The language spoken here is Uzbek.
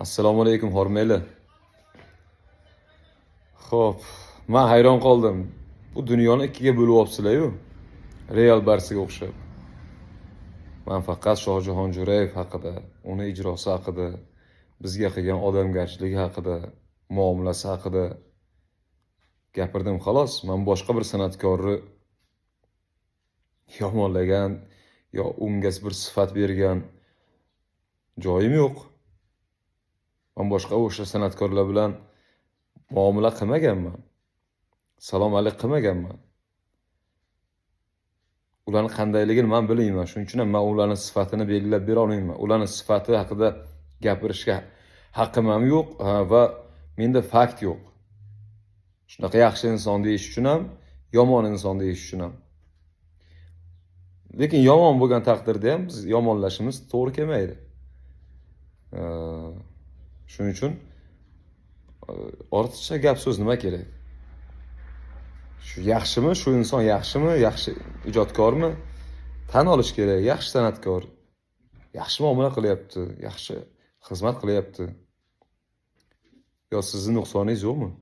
Assalomu alaykum, hormanglar. Xo'p, man hayron qoldim. Bu dunyoni ikkiga bo'lib olibsizlar-yu. Real Barsaga o'xshab. Man faqat Shohjahon Jo'rayev haqida, uni ijrosi haqida, bizga qilgan odamgarchiligi haqida, muomalasi haqida gapirdim, xolos. Man boshqa bir san'atkorni yomonlagan yo unga bir sifat bergan joyim yo'q. Man boshqa o'sha san'atkorlar bilan muomala qilmaganman. Salom alik qilmaganman. Ularni qandayligini man bilmayman. Shuning uchun ham man ularni sifatini belgilab bera olmayman. Ularni sifati haqida gapirishga haqqim ham yo'q va menda fakt yo'q. Shunaqa yaxshi inson deyish uchun ham, yomon inson deyish uchun ham. Lekin yomon bo'lgan taqdirda ham biz yomonlashimiz to'g'ri kelmaydi. Shuning uchun ortiqcha gap so'z nima kerak? Shu yaxshimi, shu inson yaxshimi, yaxshi ijodkormi? Tan olish kerak, yaxshi san'atkor. Yaxshi muomala qilyapti, yaxshi xizmat qilyapti. Yo sizni nuqsoningiz yo'qmi?